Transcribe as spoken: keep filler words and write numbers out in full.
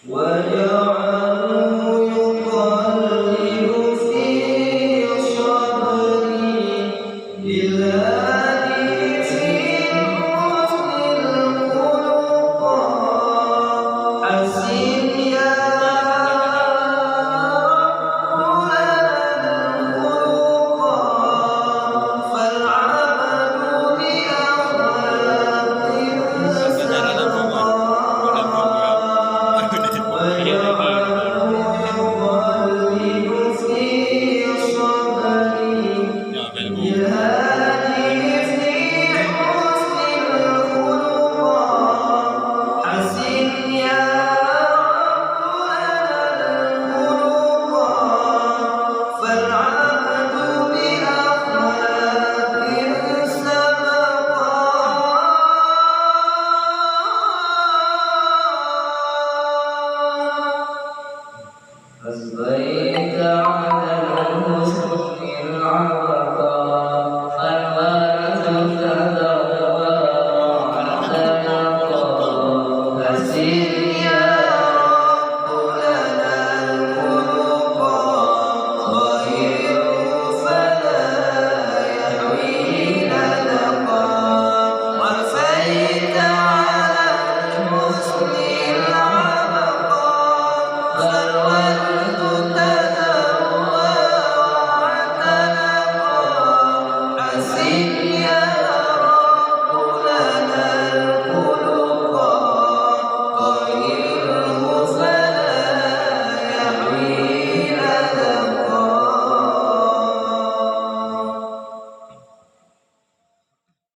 وجعلوا يقلب في صدري بالهادي في حسن الخلق حسن يا رب لنا الخلق فالعبد بأخلاق سبقا أثنيت على المحسن العبقى، فالوارث تبوى واعتنقى. حسن يا رب لنا الخلق، غيره فلا يحوي نطقا. وأثنيت على المحسن العبقى، فالورد تدوى واعتنقا. حسن